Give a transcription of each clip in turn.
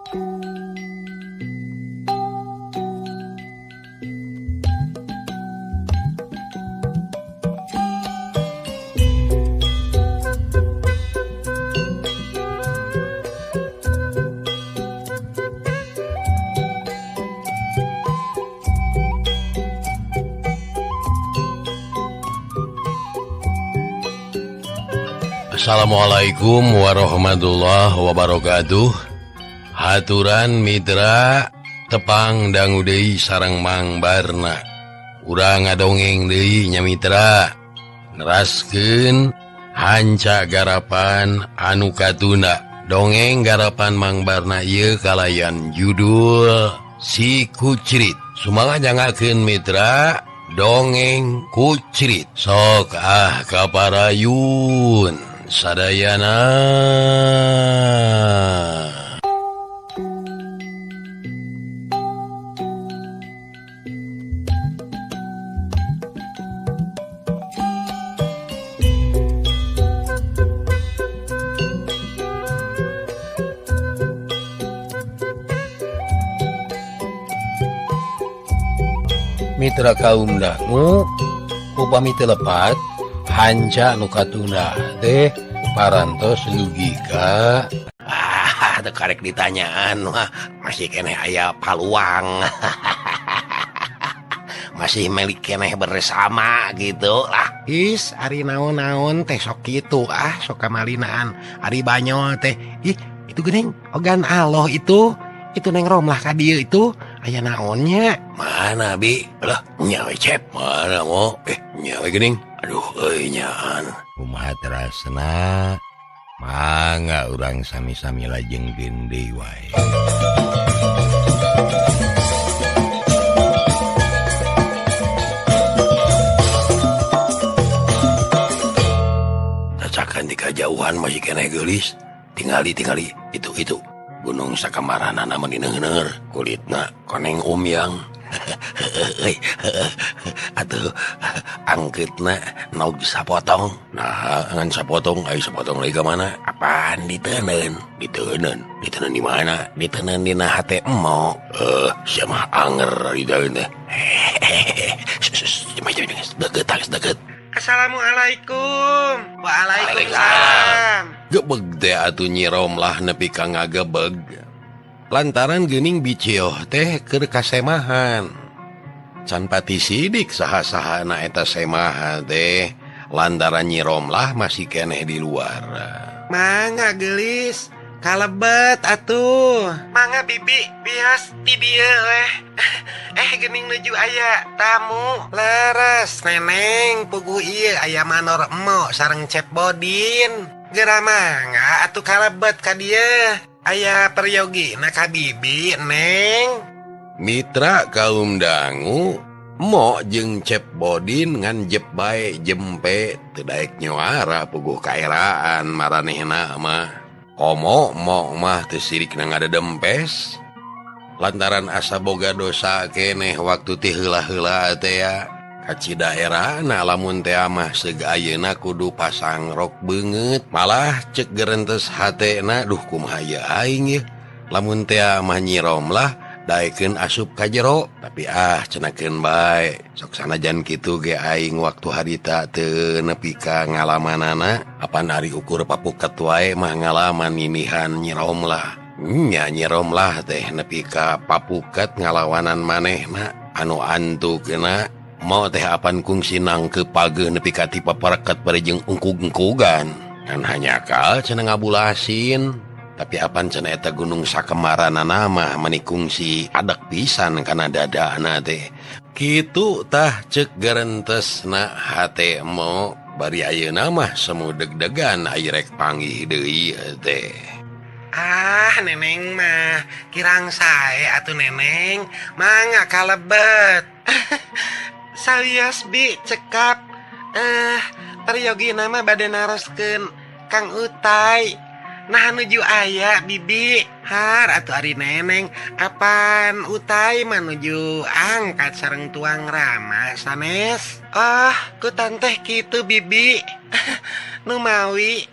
Assalamualaikum warahmatullahi wabarakatuh. Haturan mitra tepang dangu deui sareng Mang Barna. Urang ngadongeng deui nya mitra. Neraskeun hanca garapan anu katunda. Dongeng garapan Mang Barna ieu kalayan judul Si Kucrit. Sumangan jangakeun mitra dongeng Kucrit. Sok ah kaparayun sadayana. Mitra kaum dangu upami teu lepat hanca nu katunda teh parantos logika. Ah, teu karek ditanyaan wah, masih keneh aya paluang. Masih milik keneh bersama gitu lah. Is ari naon-naon teh sok kitu ah, sok kamalinaan. Ari banyol teh, ih itu geuning ogan Allah itu neng romlah ka dieu itu aya naonnya. Mana bi? Lah nya we cep. Mana mo? Nya we geuning. Aduh euy nyaan. Kumaha terasna? Mangga urang sami-sami lajengkeun deui wae. Cacakan di kajauhan masih keneh geulis. Tingali-tingali itu gunung sakamaranana mah dineuneur kulitna koneng umyang. Atuh angkeutna nog sapotong. Nah, ngan sapotong, ai sapotong lagi ka mana? Apaan diteundeun? Diteundeun. Diteundeun di mana? Diteundeun dina hate emok. Sia mah anger di daun teh. Cuma deket, deket. Assalamualaikum. Waalaikumsalam. Gebeg teh atuh Nyi Romlah nepi ka ngagebeg. Lantaran geuning bicioh teh keur kasemahan. Can pati sidik saha-sahana eta semahan teh lantaran Nyi Romlah masih keneh di luar. Mangga geulis, kalebet atuh. Mangga bibi bias ti dieu weh. Geuning nuju aya tamu. Leres neneng puguh ieu aya manor emo sareng Cep Bodin. Geura mangga atuh kalebet ka dieu. Aya peryogi na ka bibi neng. Mitra kaum dangu mo jeung Cep Bodin ngan jep bae jempe teu daek nyuara puguh kaeraan maranehna mah. Komo mo mah teu sirikna ngadedempes lantaran asa boga dosa keneh waktu ti heula-heula teh ya. Kaci daerahna lamun teh mah seug ayeuna kudu pasang rok beungeut malah cek gerentes hatena duh kumaha ieu aing ye lamun teh mah Nyi Romlah daekeun asup ka jero tapi ah cenakeun bae sok sanajan kitu ge aing waktu harita teu nepi ka ngalamanana apan ari ukur papuket wae mah ngalaman ninihan Nyi Romlah nya Nyi Romlah teh nepi ka papuket ngalawanan manehna anu antukna mau teh apan kungsi nangke pageuh nepi ka ti paparekat bari jeung ungkug-ungkugan kan hanya kal cenah ngabulasin tapi apan cenah eta gunung sakemaranana mah mani kungsi adak pisan kana dadana teh kitu tah ceuk gerentesna hate mo bari ayeuna mah semu deg-degan aya rek panggih deui teh. Ah neneng mah kirang sae atuh neneng mangga kalebet. Salias bi cekap peryogi nama bade naroskeun Kang Utai. Nah nuju aya bibi har atuh ari neneng apan utai manuju angkat sareng tuang Rama sanes. Ah ku tanteh kitu bibi. Numawi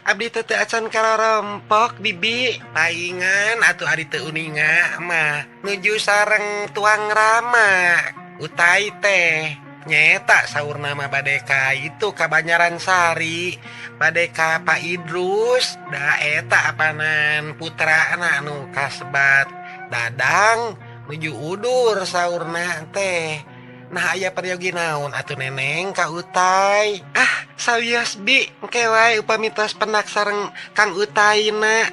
abdi teh teu acan karorompok bibi. Paingan atuh ari teu uninga mah nuju sareng tuang Rama utai teh. Nyeta saur nama badeka itu ka Banjaran Sari badeka Pak Idrus da eta apanan putrana anu kasebat Dadang nuju udur saurna teh. Nah aya peryogi naon atuh neneng ka utai. Ah sawios bi engke wae upami tos penak sareng Kang Utaina.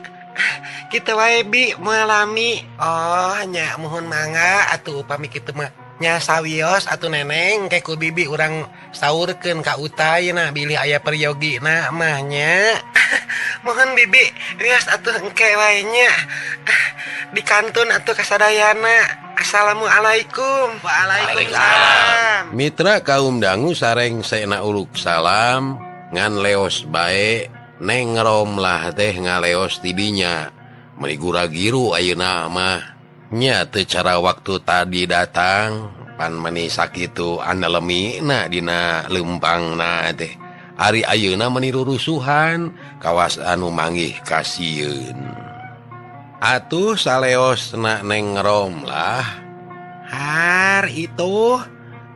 Kitu wae bi moal lami. Oh nya muhun mangga atuh upami kitu mah. Nya sawios atuh neneng engke ku bibi urang saurkeun ka utayna bilih aya peryogina mah nya. Mohon bibi wios atuh engke wae nya. Di kantun atuh kasadayana. Assalamualaikum. Waalaikumsalam. Mitra kaum dangu sareng sena uluk salam ngan leos bae neng Romlah teh ngaleos tidinya. Meuni gura-giru ayeuna mah. Nya teu cara waktu tadi datang pan meni sakitu analemina dina lempangna teh. Ari ayeuna meni rurusuhan kawas anu manggih kasieun. Atuh saleosna neng Romlah. Har itu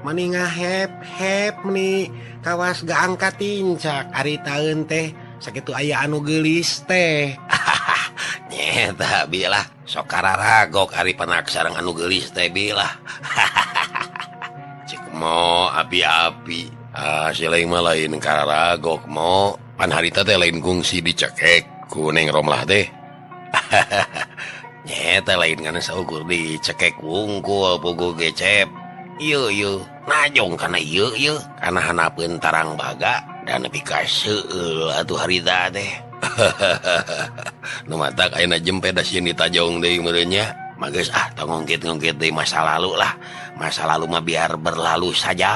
meni ngahep-hep meni kawas gaangkat tincak ari taeun teh sakitu aya anu geulis teh. Nyeta bilah sok kararagok ari penak sareng anu geulis teh bilah. Cek mo api-api. Ah si lain mah lain kararagok mo. Pan harita teh lain kungsi dicekek ku neng Romlah teh. Nyeta lain kana saukur dicekek wungkul puguh gecep. Ieu ieu najong kana ieu ieu kana hanapeun tarang baga dan nepi ka seueul atuh harita teh. Nu matak ayeuna jempe da sieun ditajong deui meureun nya. Mageus ah tong ngungkit-ngungkit deui masa lalu lah. Masa lalu mah biar berlalu saja.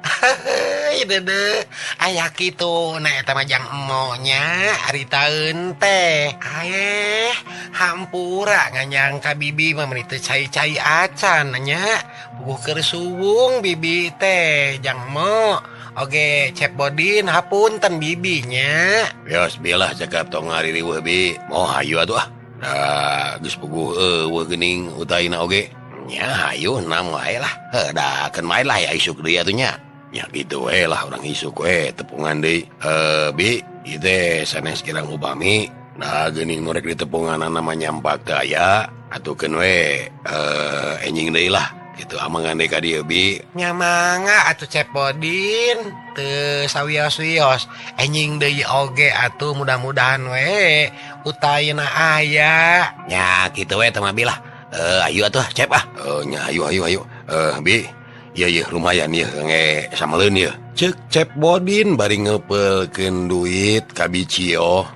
Heuy deudeuh aya kitu na eta mah jang emo nya ari taeun teh. Aeh hampura nganyangka bibi mah meuni teu cai-cai acan nya. Puguh keur suwung bibi teh jang emo. Oke, Cep Bodin hapunten bibinya. Yos bilah cakap tong ngaririweuh bi. Moh hayu atuh ah. Da geus puguh eueuh geuning utaina oge. Nya hayu nam wae lah. Heuh da keun wae lah ya isuk deui atuh nya. Nya kitu we lah urang isuk we tepungan deui. Bi, ieu teh sanes kirang upami. Nah geuning nu rek ditepunganana mah nyampak teu aya, atuh keun we enjing deui lah. Gitu amangan deui ka dieu bi. Nya mangga atuh Cep Bodin teu sawios-wios enjing deui oge atuh mudah-mudahan we utayna aya. Nya kitu we teh mah bi lah. Ayo atuh Cep ah. Nya ayo ayo ayo. Bi, ieu ieu lumayan ieu nge sameleun ieu. Ceuk Cep Bodin bari ngepeulkeun duit ka Bicio.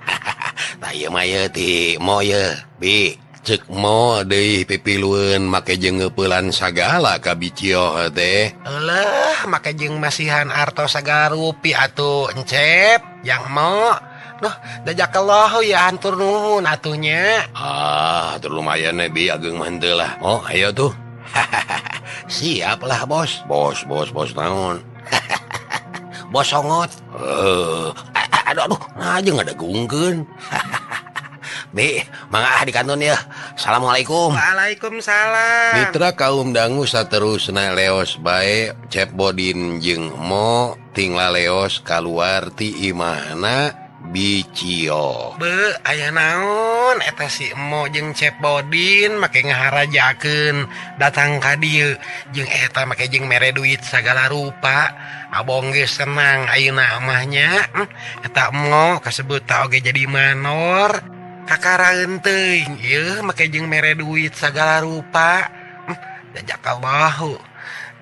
Tah ieu mah ieu ti mo ieu bi. Cek mo deui pipilueun make jeung ngeupelan sagala ka Bicio teh. Eulah make jeung masihan artos sagala rupi atuh encep jang mo. Nuh dajakallahu ya hatur nuhun atuh nya. Ah atur lumayan bi ageng mah henteu lah. Oh ayo tuh. Siap lah bos. Bos bos bos naon. Bos songot. Aduh aduh aja ngadegungkeun. Bi, mangga di kantun ya. Assalamualaikum. Waalaikumsalam. Mitra kaum dangu saterusna leos bae Cep Bodin jeung Mo tinggal leos kaluar ti imahna Bicio. Be, aya naon eta si Emo jeung Cep Bodin make ngaharajakeun datang ka dieu jeung eta make jeung mere duit sagala rupa. Abong geus senang ayeuna mah nya. Eta Emo kasebut ta oge jadi manor. Kakaraeun teuing ieu make jeung mere duit sagala rupa. Jazakallahu.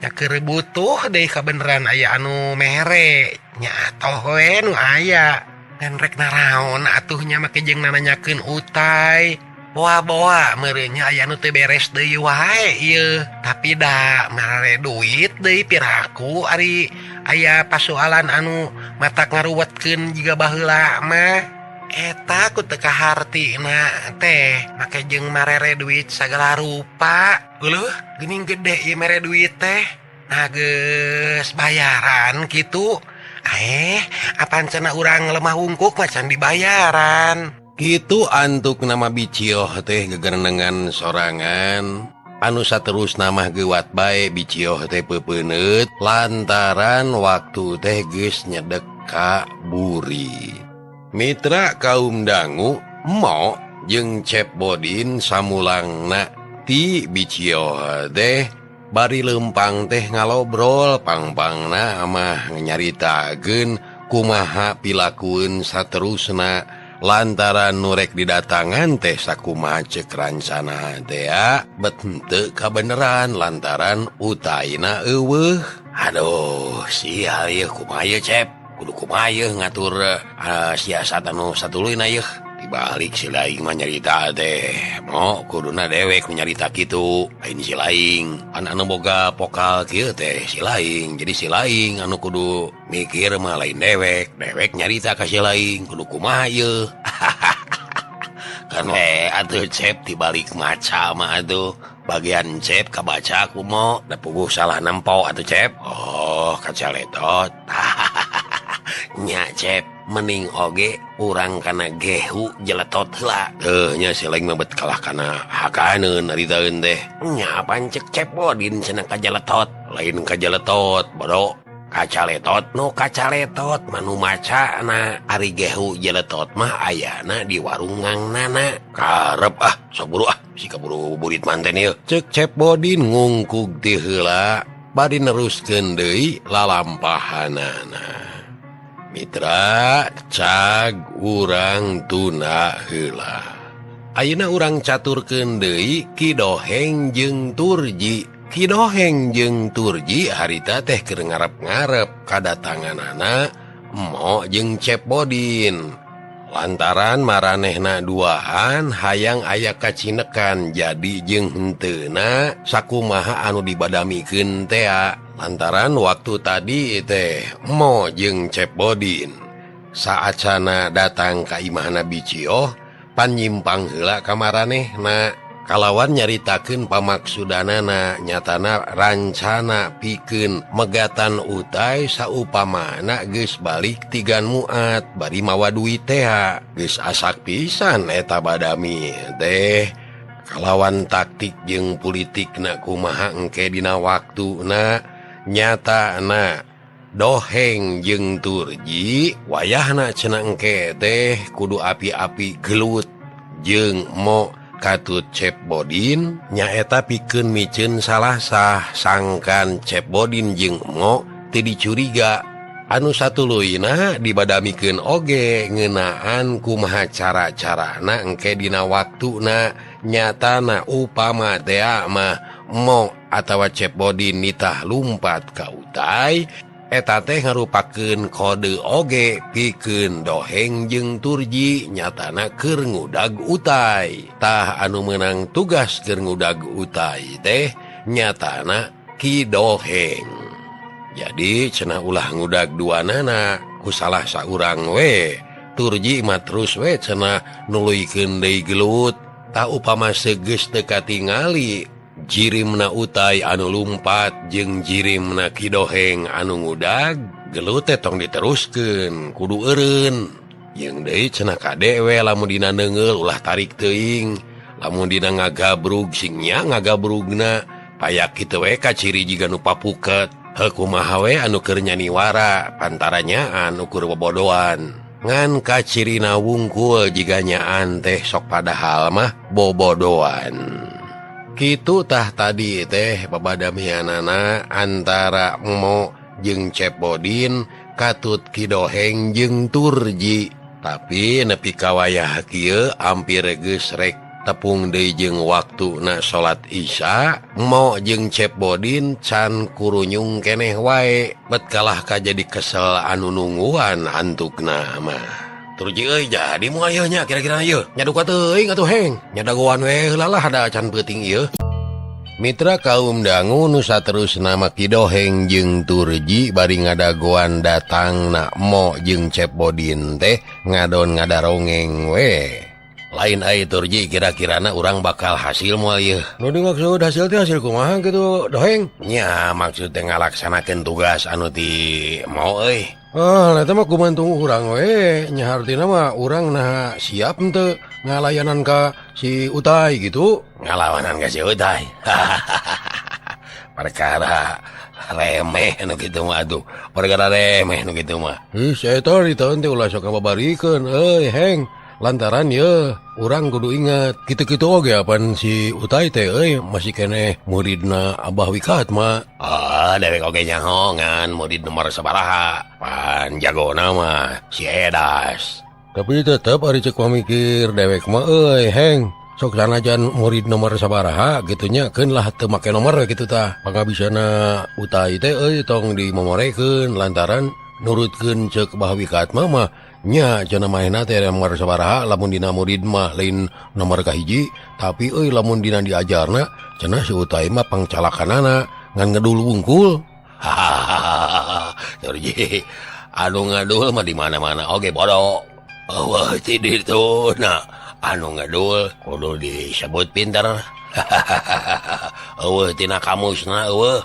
Nya keur butuh deui kabeneran aya anu mere. Nya atoh we nu aya. Ngan rek naraon atuh nya make jeung nananyakeun utai. Boa-boa meureun nya aya nu teu beres deui wae ieu. Tapi da mere duit deui piraku ari aya pasoalan anu matak ngaruwetkeun jiga baheula mah. Eta ku teu kahartina teh make jeung marere duit sagala rupa. Euleuh geuning gede ieu mere duit teh. Nah geus bayaran kitu. Apan cenah urang lemah wungkuk mah can dibayaran. Kitu antuk nama Bicioh teh gegerenengan sorangan. Anu saterus nama gewat bae Bicioh teh peupeuneuut lantaran waktu teh geus nyedek ka buri. Mitra kaum dangu Mo jeung Cep Bodin samulangna ti Bicioh teh bari lempang teh ngalobrol pangpangna mah nyaritakeun kumaha pilakueun saterusna lantaran nurek didatangan teh sakumaha ceuk rancana teh bet henteu kabeneran lantaran utaina eueuh. Aduh sial ieu kumaha ieu Cep, kudu kumaha ieu ngatur siasat anu satuluyna ieu. Dibalik si laing mah nyarita teh mo kuduna dewek nyarita kitu lain si laing an anu boga pokal kieu teh si laing, jadi si laing anu kudu mikir mah lain dewek, dewek nyarita ka si laing kudu kumaha ieu. Kan we atuh Cep dibalik maca mah atuh bagian Cep kabaca ku mo da puguh salah nempo atuh Cep. Oh kacaletot. Nya Cep mening oge urang kana gehu jeletot heula. Teuh nya si laing mah bet kalah kana hakaneun haritaeun teh. Nya apaan cek Cep Bodin cenah kajeletot, lain kajeletot bodo kacaletot nu kacaletot mah nu macana ari gehu jeletot mah ayana di warung ngangnana. Karep ah sok buru ah si kaburu burit manten ieu. Cek Cep Bodin ngungkug ti heula bari neruskeun deui lalampahanana. Mitra cag urang tuna heula. Ayeuna urang caturkeun deui Ki Doheng jeung Turji. Ki Doheng jeung Turji harita teh keur ngarep-ngarep kadatanganana Mo jeung Cep Bodin. Lantaran maranehna duaan hayang aya kacinekan jadi jeung henteuna sakumaha anu dibadamikeun tea. Lantaran waktu tadi teh Mo jeung Cep Bodin saacana datang ka imahna Bicioh panyimpang heula ka maranehna kalawan nyaritakeun pamaksudanana nyatana rancana pikeun megatan utai saupamana geus balik tigan muat bari mawa duit teh geus asak pisan eta badami teh kalawan taktik jeung politikna kumaha engke dina waktuna nyatana Doheng jeung Turji wayahna cenah engke teh kudu api-api gelut jeung Mo katut Cep Bodin nyaeta pikeun miceun salah sah sangkan Cep Bodin jeung Mo teu dicuriga. Anu satuluyna dibadamikeun oge ngeunaan kumaha cara-carana engke dina waktuna nyatana upama tea mah Mo atawa Cep Bodin nitah lumpat ka utai eta teh ngarupakeun kode oge pikeun Doheng jeung Turji nyatana keur ngudag utai. Tah anu meunang tugas keur ngudag utai teh nyatana Ki Doheng. Jadi cenah ulah ngudag duanana ku salah saurang we. Turji mah terus we cenah nuluykeun deui gelut. Tah upama segeus teu katingali jirimna utai anu lumpat jeung jirimna Ki Doheng anu ngudag gelut teh tong diteruskeun kudu eureun. Jeung deui cenah kade we lamun dina neungeul ulah tarik teuing, lamun dina ngagabrug sing nya ngagabrugna payak kitu we kaciri jiga nu papuket. Heuh kumaha we anu keur nyaniwara pantaranya anu keur bobodoan ngan kacirina wungkul jiga nyaan teh sok padahal mah bobodoan. Kitu tah tadi teh babadamianana antara Mo jeung Cep Bodin katut Ki Doheng jeung Turji. Tapi nepi ka wayah kieu ampir geus rek tepung deui jeung waktuna salat Isya, Mo jeung Cep Bodin can kurunyung keneh wae bet kalah ka jadi kesel anu nungguan antukna mah. Turji euy jadi moal ieu nya kira-kira ieu nyaduka teuing atuh heng nyadagoan we heula lah da can peuting ieu. Mitra kaum dangu nu saterusna mah Ki Doheng jeung Turji bari ngadagoan datang na Mo jeung Cep Bodin teh ngadon ngadarongeng we. Lain ai Turji kira-kirana urang bakal hasil moal yeuh. Nu dimaksud hasil teh hasil kumaha kitu Doheng? Nya maksud teh ngalaksanakeun tugas anu ti Mo euy. Ah, eta mah gumantung urang we. Nya hartina mah urang nah siap henteu ngalayanan ka si Utai gitu. Ngalawanan ka si Utai. Perkara remeh nu kitu mah atuh. Perkara remeh nu kitu mah. Ih, eta diteun teh ulah sok ngababarikeun euy, Heng. Lantaran ye urang kudu ingat kitu-kitu oge apan si Utai teh euy masih keneh muridna Abah Wikatma. Ah, dewek oge nyaho ngan murid nomor sabaraha. Pan jagona mah si Edas. Tapi tetep ari ceuk pamikir dewek mah euy, Heng. Sok sanajan murid nomor sabaraha kitu nya keun lah teu make nomor kitu tah. Pangabisana Utai teh euy tong dimomorekeun lantaran nurutkeun ceuk Abah Wikatma mah nya cenah manehna teh nomor sabaraha lamun dina murid mah lain nomor kahiji tapi euy lamun dina diajarna cenah si Utai mah pangcalakanana ngan ngedul wungkul. Turji anu ngadul mah di mana-mana oge bodoh. Eueuh ti ditu na anu ngedul kudu disebut pinter. Eueuh tina kamusna eueuh.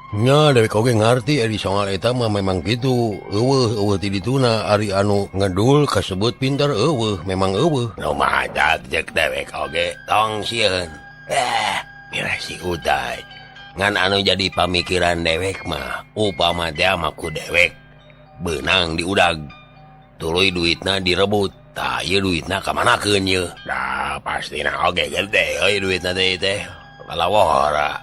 Nya dewek oge ngarti ari soal eta mah memang kitu. Eueuh eueuh ti dituna ari anu ngedul kasebut pinter eueuh memang eueuh. Nu madak jeung dewek oge tong sieun. Mira si Utai. Ngan anu jadi pamikiran dewek mah upama teh mah ku dewek beunang diudag. Tuluy duitna direbut. Tah ieu duitna ka manakeun ieu? Dah pastina oge gede euy duitna teh teh. Lalawara.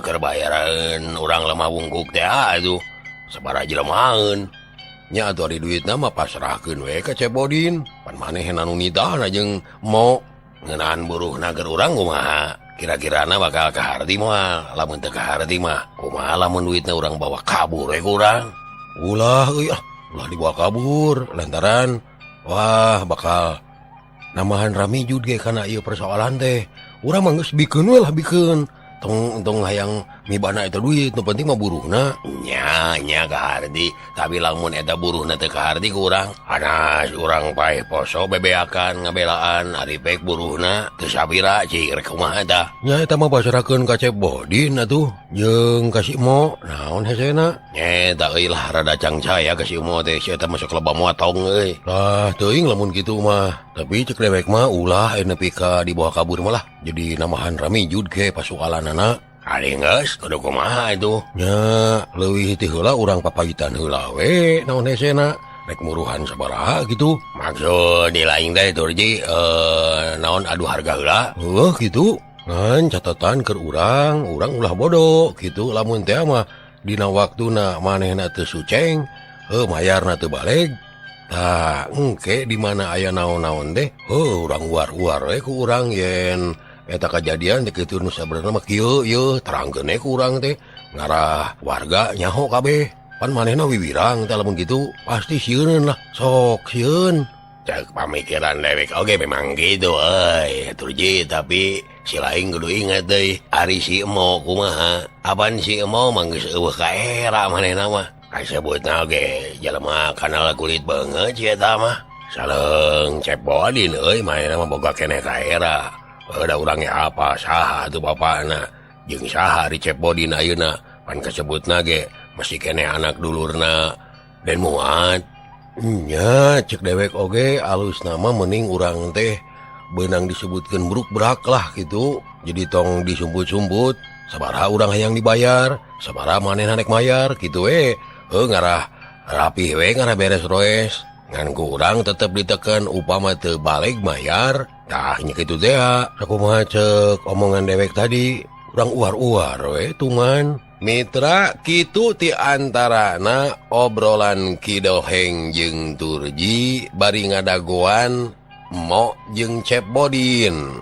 Keur bayaran urang lemah wungkuk teh atuh. Sabaraha jelemaeun. Nya atuh ari duitna mah pasrahkeun we ka Cep Bodin. Pan manehna nu nitahna jeung Mo ngeunaan buruhna keur urang kumaha? Kira-kirana bakal kaharti moal. Lamun teu kaharti mah kumaha lamun duitna urang bawa kabur we ku urang? Ulah euy ah, ulah dibawa kabur lantaran wah bakal namahan ramijud ge kana ieu persoalan teh. Urang mah geus bikeun we lah bikeun. Tong hayang mibana eta duit, nu penting mah buruhna. Nya nya kaharti, tapi lamun eta buruhna teu kaharti ku urang, anas urang paeh poso bebeakan ngabelaan ari pek buruhna teu sabira cik rek kumaha tah. Nya eta mah pasrahkeun ka Cep Bodin atuh jeung ka si Mo, naon hesena? Nya eta euy lah rada cangcaya ka si Mo teh, si eta mah sok loba motong euy. Lah teuing lamun kitu mah, tapi cek dewek mah ulah nepi ka dibawa kabur mah lah. Jadi namahan ramijud ge pasualanana. Ari geus kudu kumaha itu? Nya leuwih ti heula urang papagitan heula we naon hesena rek muruhan sabaraha gitu. Maksud di lain teh Turji naon adu harga heula? Heuh kitu. Ngan catatan keur urang, urang ulah bodoh kitu lamun teh mah dina waktuna manehna teu suceng, heuh mayarna teu baleg. Tah engke di mana aya naon-naon teh, heuh urang uar-uar we ku urang yen eta kajadian teh kitu nu sabenerna mah kieu ieu terangkeun we ku urang teh ngarah warga nyaho kabeh. Pan manehna wiwirang teh lamun kitu pasti sieun lah, sok sieun. Cek pamikiran dewek oge memang gitu euy Turji, tapi si lain kudu ingat deui ari si Emo kumaha. Apan si Emo mah geus eueuh ka era manehna mah. Kasebutna oge jelema kanal kulit beungeut si eta mah. Sareng Cep Bodin euy manehna mah boga keneh ka era. Da urang ge apa saha atuh bapana jeung saha ari Cep Bodin ayeuna pan kasebutna ge masih keneh anak dulurna Den Muat. Nya cek dewek oge alusna mah mending urang teh beunang disebutkeun bruk-brak lah gitu. Jadi tong disumput-sumput sabaraha urang hayang dibayar, sabaraha manehna rek mayar gitu we. Heuh ngarah rapih we ngarah beres roes. Ngan ku urang tetep diteken upama teu baleg mayar. Tah nya kitu teh sakumaha cek omongan dewek tadi urang uar-uar we tuman. Mitra kitu ti antarana obrolan Ki Doheng jeung Turji bari ngadagoan Mo jeung Cep Bodin.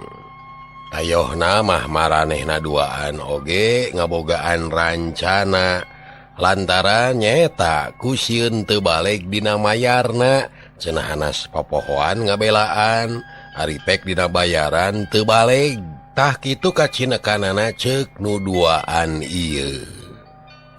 Ayohna mah maranehna duaan oge ngabogaan rancana lantaran nyeta ku sieun teu baleg dina mayarna cenah hanas popohoan ngabelaan ari pek dina bayaran teu baleg. Tah kitu kacinekanana ceuk nu duaan ieu.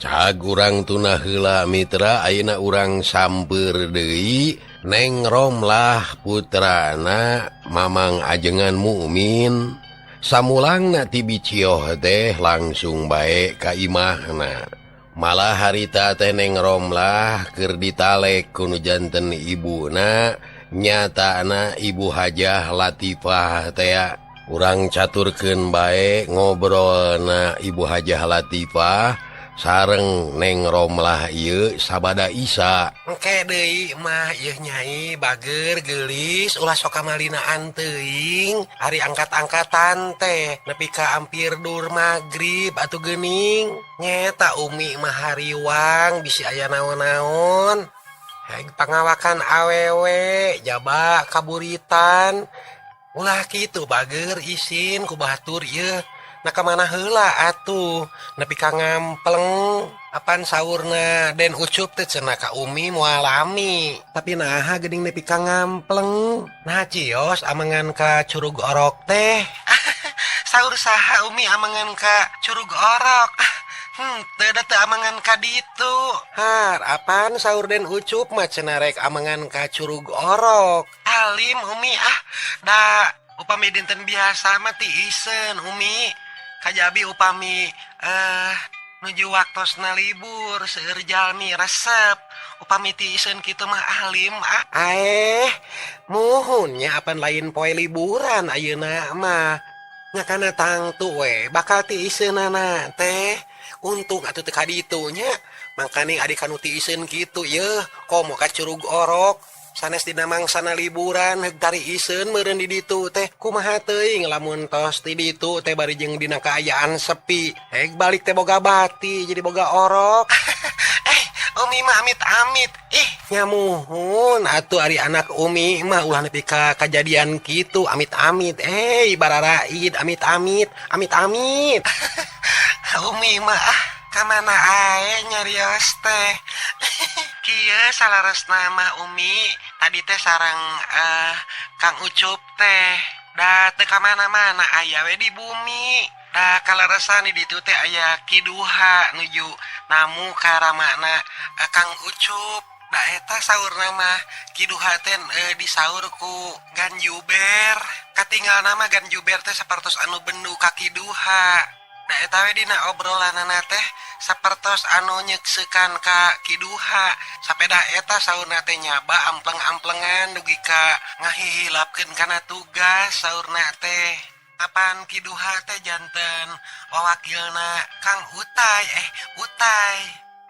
Cag urang tunah heula mitra, ayeuna urang samper deui Neng Romlah putrana Mamang Ajengan Mukmin. Samulangna ti Bicioh teh langsung bae ka imahna. Malah harita teh Neng Romlah keur ditalek ku nu janten ibuna, nyatana Ibu Hajah Latifah teh. Urang caturkeun bae ngobrolna Ibu Hajah Latifah sareng Neng Romlah ieu sabada Isa. Engke deui mah ieu nyai bager geulis ulah sok kamalinaan teuing, ari angkat-angkatan teh nepi ka ampir dur magrib atuh geuning. Nyeta Umi mah hariwang bisi aya naon-naon. Heg pangawakan awewe jaba kaburitan. Ulah kitu bager isin ku batur ieu. Nah ka mana heula atuh nepi ka ngampleng apan saurna Den Ucup teh cenah ka Umi moal lami. Tapi naha geuning nepi ka ngampleng. Nah cios amengan ka Curug Orok teh. Saur saha Umi amengan ka Curug Orok? Teu da teu amengan ka ditu. Har apan saur Den Ucup mah cenah rek amengan ka Curug Orok. Alim Umi ah, da upami dinten biasa mah tiiseun Umi. Kajabi upami nuju waktosna libur seueur jalmi resep. Upami tiiseun kitu mah alim ah. Aeh, muhunnya apan lain poe liburan ayeuna mah. Nya kana tangtu we bakal tiiseunana teh. Untung atuh teu ka ditu nya. Mangkaning adi kanu tiiseun kitu yeuh komo ka Curug Orok. Sanes dina mangsana liburan heug tari iseun meureun di ditu teh. Kumaha teuing lamun tos ti ditu teh bari jeung dina kaayaan sepi. Heg balik teh boga bati jadi boga orok. Umi mah amit-amit. Ih, nyamuhun atuh ari anak Umi mah ulah nepi ka kajadian kitu amit-amit. Bararaid amit-amit, amit-amit. Umi mah ah ka mana ae nyarios teh. Kieu salaresna mah Umi tadi teh sareng Kang Ucup teh da teu ka mana-mana aya we di bumi. Da kaleresan di ditu teh aya Kiduha nuju namu ka ramana Kang Ucup. Da eta saurna mah Kiduha teh disaur ku Ganjuber. Katinggalna mah Ganjuber teh sapertos anu bendu ka Kiduha. Da eta we dina obrolanana teh sapertos anu nyekseukan ka Kiduha. Sapeda eta saurna teh nyaba ampleng-amplengan dugi ka ngahihilapkeun kana tugas saurna teh. Apan Kiduha teh janten wawakilna Kang Utai, Utai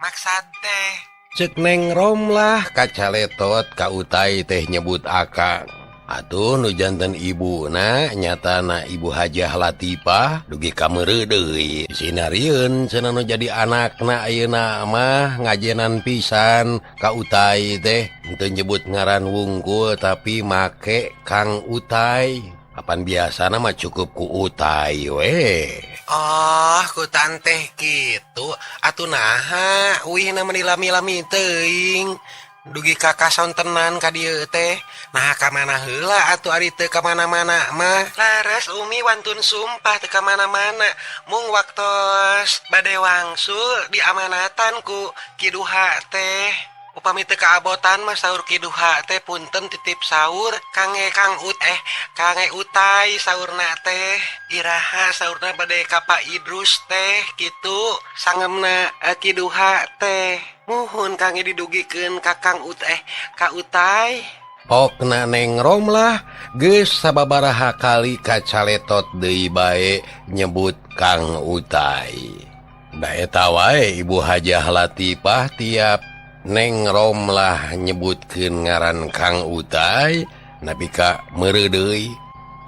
maksad teh. Ceuk Neng Romlah kacaletot ka Utai teh nyebut akang. Atuh nu janten ibuna nyatana Ibu Hajah Latifah dugi ka meureuh deui. Sinarieun cenah nu jadi anakna ayeuna mah ngajenan pisan ka Utai teh. Henteu nyebut ngaran wungkul tapi make Kang Utai. Apan biasana mah cukup ku Utai we. Oh, ku tanteh kitu. Atuh naha uihna meni lami-lami teuing. Dugi ka kasontenan ka dieu teh. Nah ka mana heula atuh ari teu ka mana-mana mah. Laras Umi wantun sumpah teu ka mana-mana. Mung waktos bade wangsul diamanatan ku Kiduha teh. Upami teu kaabotan mah saur Kiduha teh punten titip saur kange Kang Ut kange Utai saurna teh. Iraha saurna bade ka Pak Idrus teh kitu sangemna Kiduha teh. Muhun kange didugikeun ka Kang Ut ka Utai. Pokna Neng Romlah geus sababaraha kali kacaletot deui bae nyebut Kang Utai. Da eta wae Ibu Hajah Latifah tiap Neng Romlah nyebutkeun ngaran Kang Utai nepi ka meureuh deui.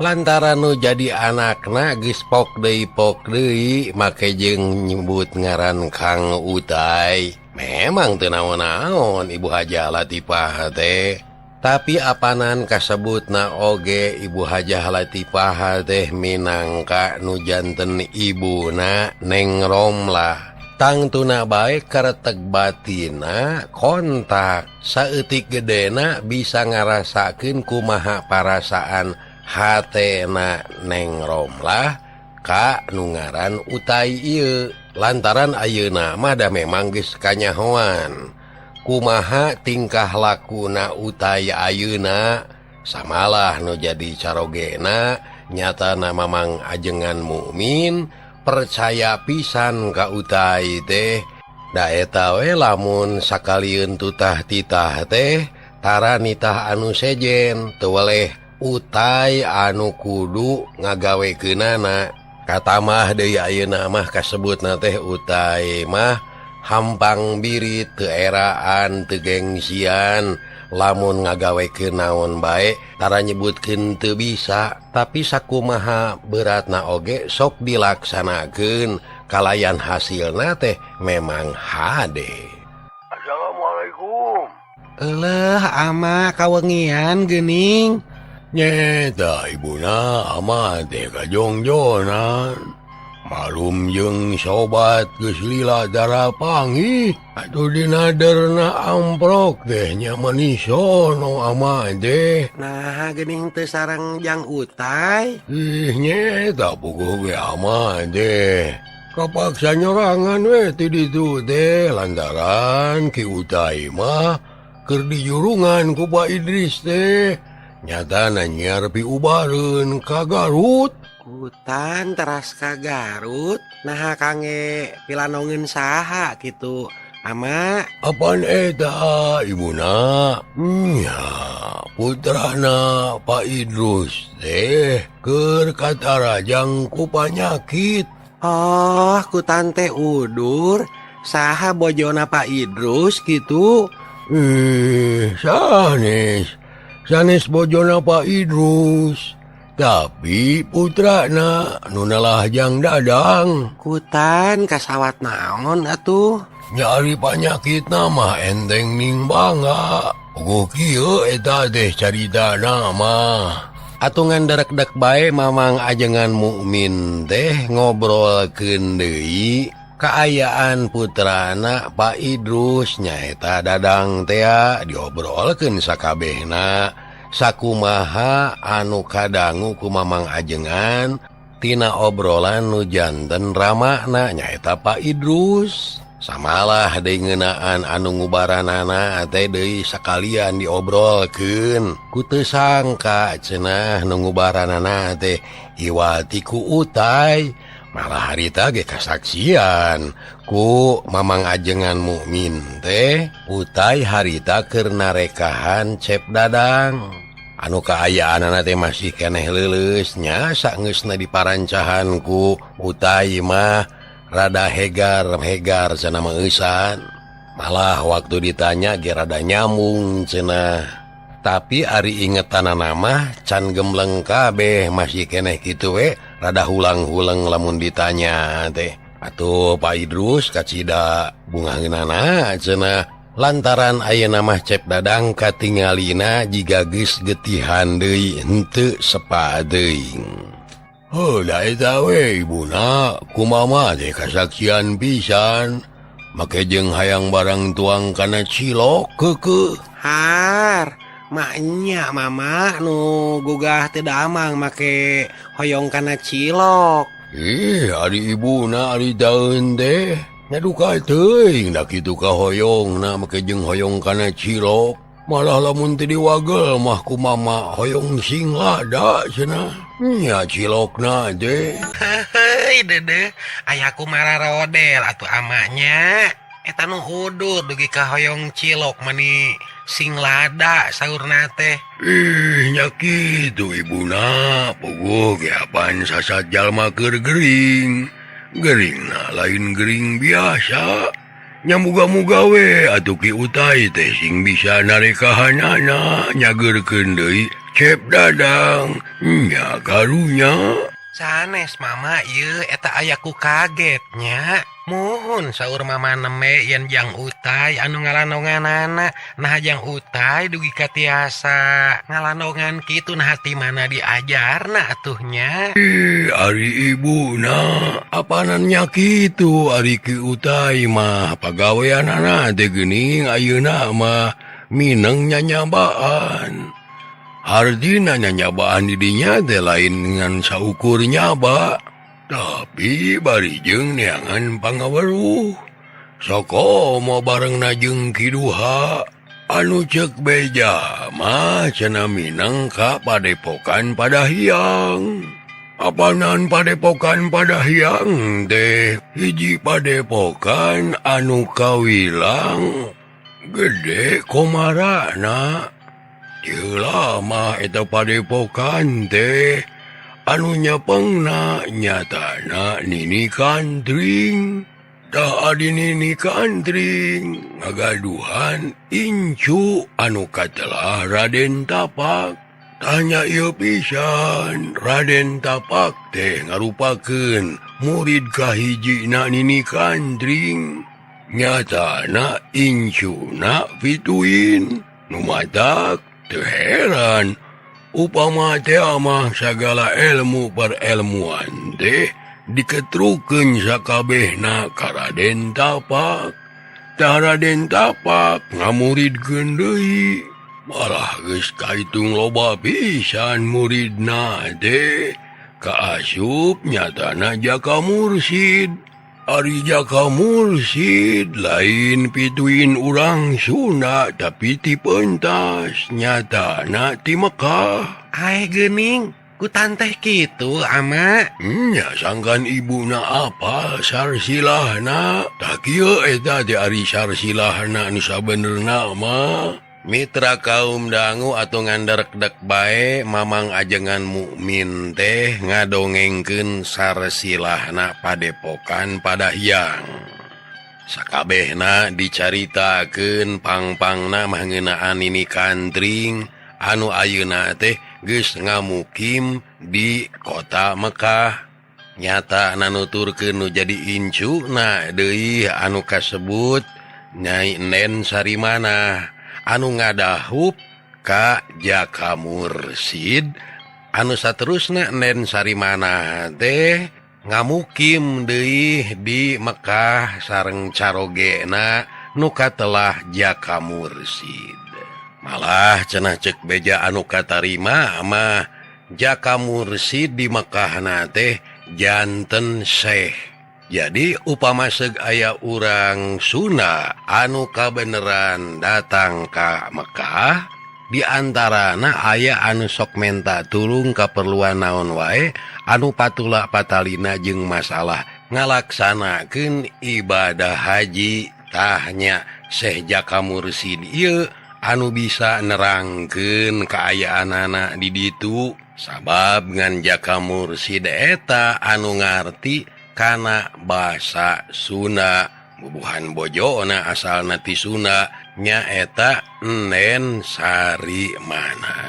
Lantaran nu jadi anakna geus pok deui make jeung nyebut ngaran Kang Utai. Memang teu naon-naon Ibu Hajah Latifah teh. Tapi apanan kasebutna oge Ibu Hajah Latifah teh minangka nu janten ibuna Neng Romlah. Tangtuna bae kareteg batina kontak saeutik gedena bisa ngarasakeun kumaha parasaan hatena Neng Romlah Ka nu ngaran Utai ieu lantaran ayeuna mah da memang geus kanyahoan kumaha tingkah lakuna Utai ayeuna samalah nu jadi carogena nyatana Mamang Ajengan Mukmin percaya pisan ka Utai teh da eta we lamun sakalieun tutah titah teh tara nitah anu sejen teu weleh Utai anu kudu ngagawekeunana. Katamah deui ayeuna mah kasebutna teh Utai mah hampang birit teu eraan teu gengsian lamun ngagawekeun naon bae tara nyebutkeun teu bisa tapi sakumaha beratna oge sok dilaksanakeun kalayan hasilna teh memang hade. Assalamualaikum. Eleuh ama kawengian geuning. Nyeta ibuna ama teh kajongjonan malum jeung sobat geus lila darah panggih atuh dina derna amprok teh nya manisono ama teh. Nah geuning teu sareng jang Utai. Ih nyeta puguh ge ama teh kapaksa nyorangan we ti ditu teh lantaran Ki Utai mah keur dijurungan ku Pak Idris teh nyatana nyiar piubareun ka Garut. Kutan teras ka Garut naha kange pilanongeun saha kitu ama. Apaan eta ibuna? Nya putrana Pak Idrus teh keur katarajang ku panyakit. Oh, kutan teh udur saha bojona Pak Idrus kitu? Sanes sanes bojona Pak Idrus tapi putrana nu nalahjang Dadang. Kutan kasawat naon atuh? Nyari panyakitna mah enteng ning bangga. Puguh kieu eta teh caritana mah. Atuh ngan darekdek bae Mamang Ajengan Mukmin teh ngobrolkeun deui kaayaan putrana Pak Idrus nyaeta Dadang tea diobrolkeun sakabehna sakumaha anu kadangu ku Mamang Ajengan tina obrolan nu janten ramana nyaeta Pak Idrus. Samalah deui ngeunaan anu ngubaranana teh deui sakalian diobrolkeun ku teu sangka cenah nu ngubaranana teh iwati ku Utai. Malah harita ge kasaksian ku Mamang Ajengan Mukmin teh Utai harita keur narekahan Cep Dadang anu kaayaanana teh masih keneh leuleus nya sageusna diparancahan ku Utai mah rada hegar-hegar cenah meueusan. Malah waktu ditanya ge rada nyambung cenah tapi ari ingetanana mah can gembleng kabeh masih keneh kitu we rada hulang-huleng lamun ditanya teh. Atuh Pak Idrus kacida bungaheunana cenah lantaran ayeuna mah Cep Dadang katingalina jiga geus getihan deui henteu sepa teuing. Heuh da eta we ibuna kumama teh kasaksian pisan make jeung hayang barang tuang kana cilok keukeuh. Har maknya mama nu gugah teu damang make hoyong kana cilok. Ih ari ibuna ari daeun teh nya duka teuing da kitu kahoyongna make jeung hoyong kana cilok. Malah lamun teu diwagel mah ku mama hoyong sing lada cenah. Nya cilokna teh. Heuy dedeh aya ku mararodel atuh amanya. Eta nu hudur dugi ka hoyong cilok mani sing lada saurna teh. Ih nya kitu ibuna puguh ge apan sasat jalma keur gering. Geringna lain gering biasa. Nya muga-muga we atuh Ki Utai teh sing bisa narekahanana nyageurkeun deui Cep Dadang. Nya karunya. Sanes mama ieu eta aya ku kagetnya. Muhun saur mama neme yen jang Utai anu ngalanonganana. Nah jang Utai dugi ka tiasa ngalanongan kitu nah ti mana diajarna atuhnya. Ih ari ibuna apanannya kitu ari Ki Utai mah pagaweanana teh geuning ayeuna mah mineng nyanyabaan. Artina nyanyabaan di dinya teh lain ngan saukur nyaba. Tapi bari jeung neangan pangaweruh. Soko mau bareng najeng Kiduha anu cek beja mah cenah minang ka Padepokan Padahyang. Apanan Padepokan Padahyang teh hiji padepokan anu kawilang gede komarana. Lama eta padepokan teh anu nyepengna nyatana Nini Kandring. Tah adi Nini Kandring ngagaduhan incu anu katelah Raden Tapak. Tanya ieu pisan Raden Tapak teh ngarupakeun murid kahijina Nini Kandring. Nyatana incuna pituin nu matak teu heran upama teh mah sagala ilmu perelmuan teh diketrukeun sakabehna ka Raden Tapak. Tah Raden Tapak ngamuridkeun deui, malah geus kaitung loba pisan muridna teh. Kaasup nyatana Jaka Mursid. Ari Jaka Mursid lain pituin urang Sunda tapi ti pentas nyatana ti Mekah. Ae geuning ku tanteh kitu ama. Nya sangkan ibuna apa sarsilahna. Tah kieu eta teh ari sarsilahna nu sabenerna mah. Mitra kaum dangu atau ngandarekdek bae Mamang ajengan mukmin teh ngadongengkeun sarsilahna Padepokan Padahyang. Sakabehna dicaritakeun pangpangna mah ngeunaan Nini Kandring anu ayeuna teh geus ngamukim di kota Mekah. Nyata nanuturkeun nu jadi incuna deui anu kasebut Nyai Nen Sarimana anu ngadahup ka Jaka Mursid anu saterusna Nen Sarimana teh ngamukim deui di Mekah sareng carogena nu katelah Jaka Mursid. Malah cenah cek beja anu katarima mah Jaka Mursid di Mekahna teh janten Syekh. Jadi upama seug aya urang Sunda anu kabeneran datang ka Mekah, diantarana aya anu sok menta tulung kaperluan naon wae anu patula patalina jeung masalah ngalaksanakeun ibadah haji. Tahnya Syekh Jaka Mursid ieu anu bisa nerangkeun kaayaanana di ditu, sabab ngan Jaka Mursid eta anu ngarti kana basa Sunda. Bubuhan bojona asalna ti Sunda nyaeta Nen Sarimana.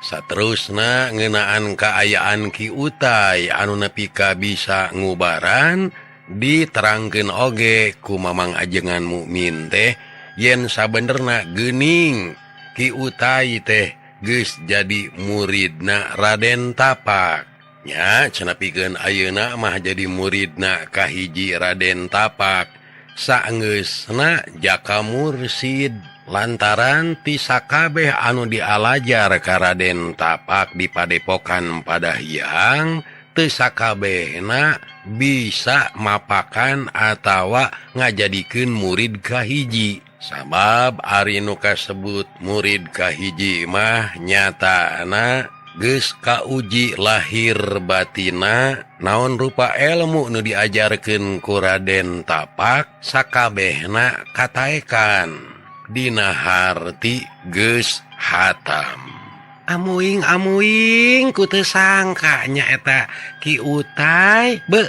Saterusna ngeunaan kaayaan Ki Utai anu nepi ka bisa ngubaran diterangkeun oge ku Mamang ajengan mukmin teh yen sabenerna geuning Ki Utai teh geus jadi muridna Raden Tapak. Nya cenah pikeun ayeuna mah jadi muridna kahiji Raden Tapak saenggeusna Jaka Mursid. Lantaran ti sakabeh anu dialajar ka Raden Tapak di Padepokan Padahyang teu sakabehna bisa mapakan atawa ngajadikeun murid kahiji. Sabab ari nu kasebut murid kahiji mah nyatana geus kauji lahir batina naon rupa ilmu nu diajarkeun ku Raden Tapak sakabehna kataekan dina harti geus hatam. Amuing amuing ku teu sangka nya eta Ki Utai be.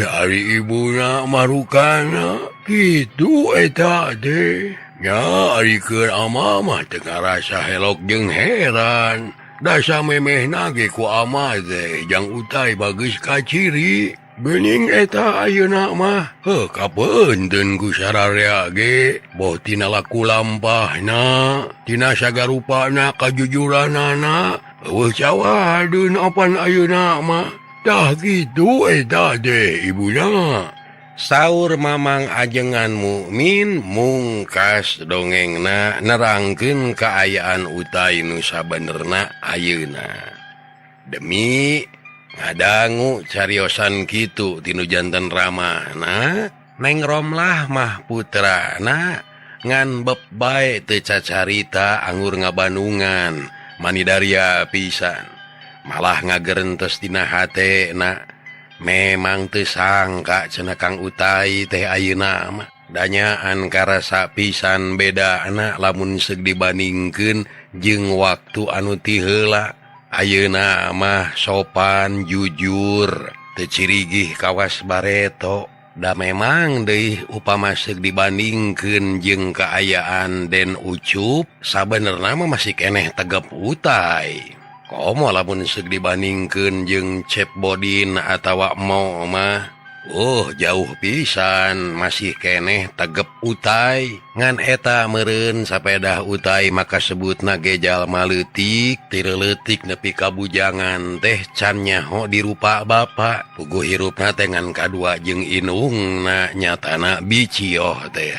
Ari ibuna marukana kitu eta teh. Nya ari keur ama mah teu ngarasa helok jeung heran. Dasa memehna ge ku ama teh jang Utai bagus kaciri. Bening eta ayeuna mah heuh kapeunteun ku sararea ge boh tina laku lampahna tina sagarupana kajujuranana eueuh cawadeun apan ayeuna mah. Tah kitu eta teh ibuna. Saur Mamang ajengan mukmin mungkas dongengna nerangkeun kaayaan Utai nu sabenerna ayeuna. Demi Ngadangu cariosan kitu tinu janten ramana Neng Romlah mah putrana ngan beb bae teu cacarita anggur ngabandungan manidaria pisan malah ngagerentes dina hatena memang teu sangka cenah Kang Utai teh ayeuna mah danyaan karasa pisan bedana lamun seug dibandingkeun jeung waktu anu ti heula ayeuna mah sopan jujur teu cirigih kawas bareto. Da memang deui upama seug dibandingkeun jeung kaayaan Den Ucup sabenerna mah masih keneh tegep Utai. Komo lamun seug dibandingkeun jeung Cep Bodin atawa Mo mah oh jauh pisan masih keneh tegep Utai. Ngan eta meureun sapedah Utai maka sebutna ge jalma leutik tireuletik nepi ka bujangan teh can nyaho dirupa bapa. Puguh hirupna teh ngan kadua jeung indungna nyatana bicioh teh.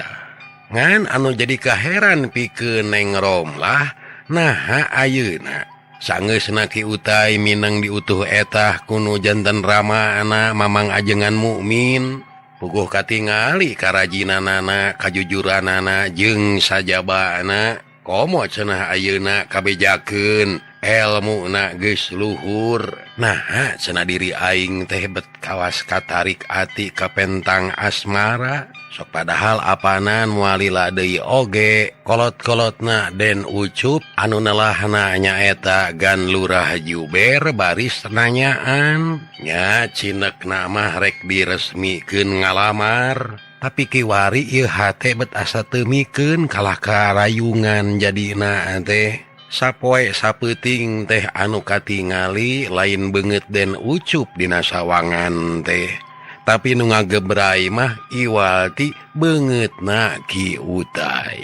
Ngan anu jadi kaheran pikeun Neng Romlah naha ayeuna sangeusna Ki Utai minang diutuh etah kuno janten ramana Mamang Ajengan Mukmin. Puguh katingali karajinanana kajujuranana jeung sajabana komo cenah ayeuna kabejakeun elmuna geus luhur. Nah cenah diri aing teh bet kawas katarik ati kapentang asmara sok padahal apanan moal lila deui oge kolot-kolotna Den Ucup anu nelahna nyaeta Gan Lurah Juber baris nanyaan nya cinekna mah rek diresmikeun ngalamar tapi kiwari ieu hate bet asa teu mikeun kalah karayungan jadina teh. Sapoe sapeuting teh anu katingali lain beungeut Den Ucup dina sawangan teh tapi nu ngagebrai mah iwal ti beungeutna Ki Utai.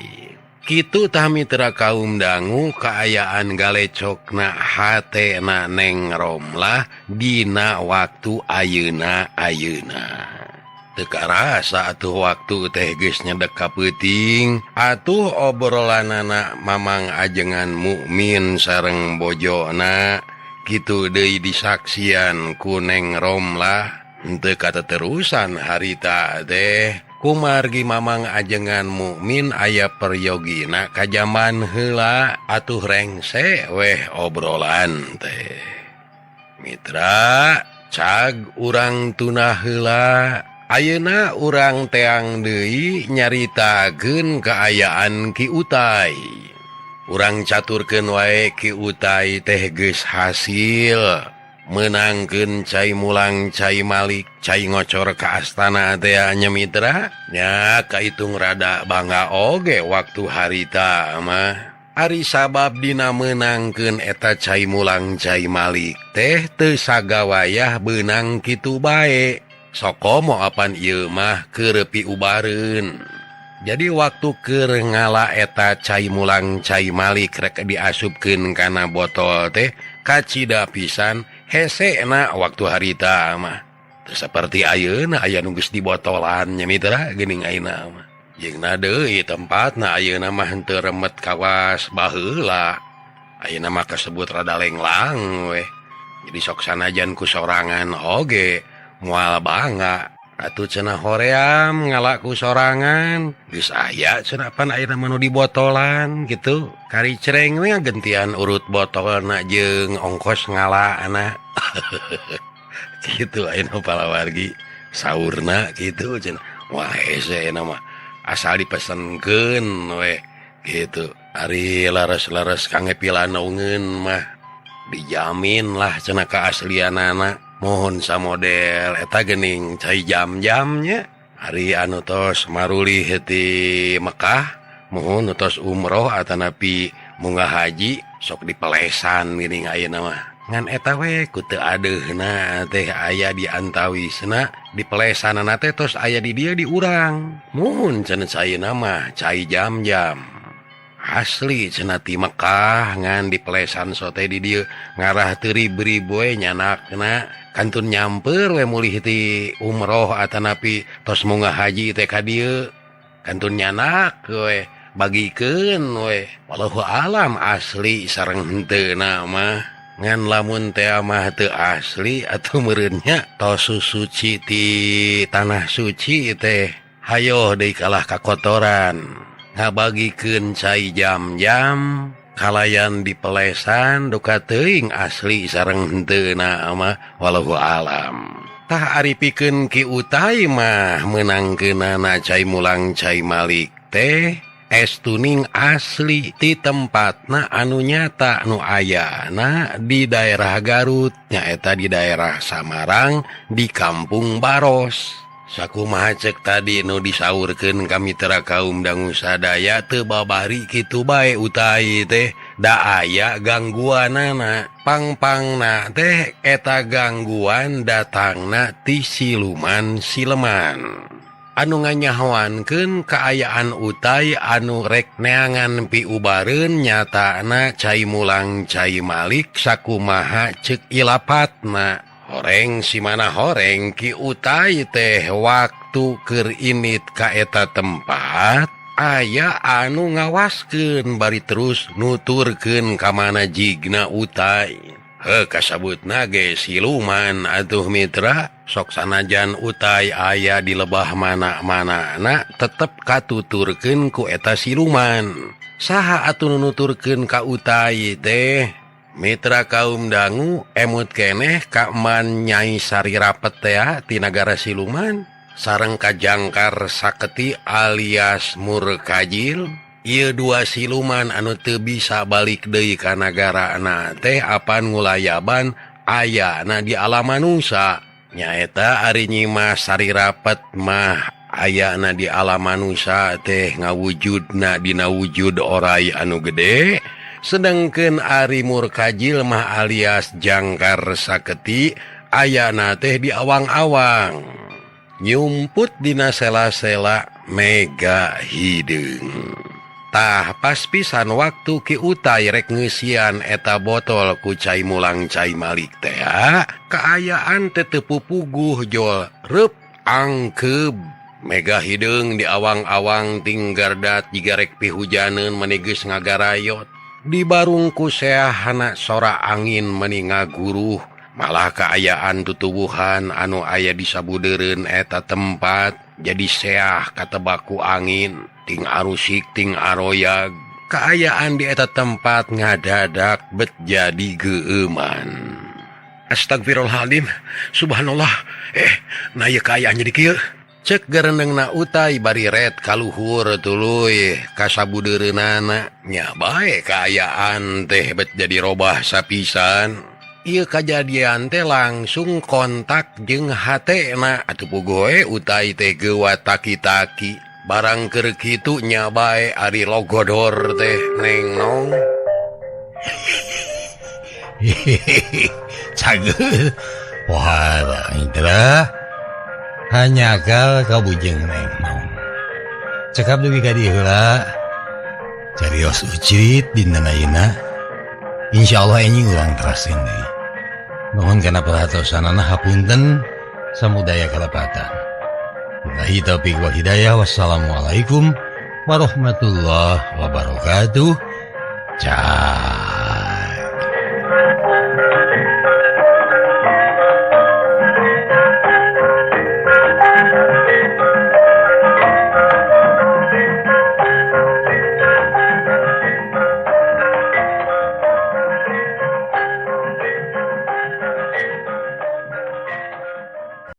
Kitu tah mitra kaum dangu kaayaan galecokna hatena Neng Romlah dina waktu ayeuna ayeuna. Teu karasa atuh waktu teh geus nyedek ka peuting atuh obrolanana Mamang Ajengan Mukmin sareng bojona kitu deui disaksian ku Neng Romlah. Henteu kateterusan harita teh kumargi Mamang Ajengan Mukmin aya peryogina ka jaman heula atuh rengse weh obrolan teh. Mitra cag urang tunah heula. Ayeuna urang teang deui nyaritakeun kaayaan Ki Utai. Urang caturkeun wae Ki Utai teh geus hasil meunangkeun cai mulang cai malik cai ngocor ka astana teh nya mitra nya kaitung rada bangga oge waktu harita mah. Ari sabab dina meunangkeun eta cai mulang cai malik teh teu sagawayah beunang kitu bae. Sokomo apan ieu mah keur piubareun. Jadi waktu keur ngala eta cai mulang cai malik rek diasupkeun kana botol teh kacida pisan hesena waktu harita mah. Teu saperti ayeuna aya nu geus dibotolan nya mitra geuning ayeuna mah. Jeung deui tempatna ayeuna mah henteu remet kawas baheula. Ayeuna mah kasebut rada lenglang weh. Jadi sok sanajan ku sorangan oge moal bangga atuh cenah hoream ngalaku sorangan geus aya cenah pan ayeuna mah nu dibotolan gitu kari cereng we gentian urut botolna jeung ongkos ngalaana kitu ayeuna palawargi saurna kitu cenah wah hese ayeuna mah asal dipesenkeun we gitu ari laras-laras kangge pilanaungeun mah dijamin lah cenah keaslianana. Mohon samodel eta geuning cai jam-jamnya hari anu tos marulih ti Mekah mohon tos umroh atanapi munggah haji sok dipelesan geuning ayeuna mah ngan eta we ku teu adeuhna teh aya di antawisna dipelesanana teh tos aya di dieu di urang mohon cenah ayeuna mah cai jam-jam asli cenah ti Mekah ngan dipelesan sote di dieu ngarah teu ribu-ribu we nyanakna kantun nyamper we mulih ti umroh atanapi tos munggah haji teh ka dieu kantun nyanak we bagikeun we wallahu alam asli sareng henteu na mah. Ngan lamun teh mah teu asli atuh meureunnya tos suci ti tanah suci teh hayo deui kalah kakotoran. Ngabagikeun cai jam-jam kalayan dipelesan duka teuing asli sareng henteuna mah wallahu alam. Tah ari pikeun Ki Utai mah meunangkeunana cai mulang cai malik teh es tuning asli ti tempatna anu nyata nu ayana di daerah Garut nyaeta di daerah Samarang di Kampung Baros. Sakumaha cek tadi nu disaurkeun ka mitra kaum dangu sadaya teu babari kitu bae Utai teh da aya gangguanana. Pangpangna teh eta gangguan datangna ti siluman sileman anu nganyahoankeun kaayaan Utai anu rek neangan piubareun nyatana cai mulang cai malik sakumaha ceuk ilapatna. Horeng simana horeng Ki Utai teh waktu keur init ka eta tempat aya anu ngawaskeun bari terus nuturkeun ka mana jigna Utai. Heuh kasabutna ge siluman atuh mitra sok sanajan Utai aya di lebah mana-manana tetep katuturkeun ku eta siluman. Saha atuh nu nuturkeun ka Utai teh? Mitra kaum dangu emut keneh ka man Nyai Sari Rapet tea ti nagara siluman sareng ka Jangkar Saketi alias Murkajil. Ieu dua siluman anu teu bisa balik deui ka nagarana teh apan ngulayaban ayana di alam manusa. Nyaeta ari Nyi Mas Sari Rapet mah ayana di alam manusa teh ngawujudna dina wujud orai anu gede. Sedangkeun ari Murkajil mah alias Jangkar Saketi ayana teh di awang-awang nyumput dina sela-sela mega hideung. Tah pas pisan waktu Ki Utai rek ngeusian eta botol ku cai mulang cai malik teh kaayaan teh teu pupuguh jol reup angkeub. Mega hideung di awang-awang tinggardat jiga rek pihujaneun meni geus ngagarayot. Di barungku seahana sora angin meni ngaguruh malah kaayaan tutuwuhan anu aya di sabudeureun eta tempat jadi seah katebaku angin ting arusik ting aroyag. Kaayaan di eta tempat ngadadak bet jadi geueuman. Astagfirullahaladzim, subhanallah, nah ieu kaayaan jadi kieu. Cek gerendengna Utai bari ret kaluhur tuluy kasabudeureunana. Nya bae kaayaan teh bet jadi robah sapisan. Ieu kajadian teh langsung kontak jeung hatena atuh puguh Utai teh geuwat taki-taki. Barang keur kitu nya bae ari logodor teh neng nong. Cageul. Wah, Indra. Hanyakal kabujeng neng nong. Cekap dugi ka dieu heula. Carios ucrit dinten ayeuna. Insyaallah enjing urang teraskeun deui. Nuhun kana perhatosanana hapunten samudaya kalepatan. Billahi taufiq wal hidayah. Wassalamualaikum warahmatullahi wabarakatuh. Ciao.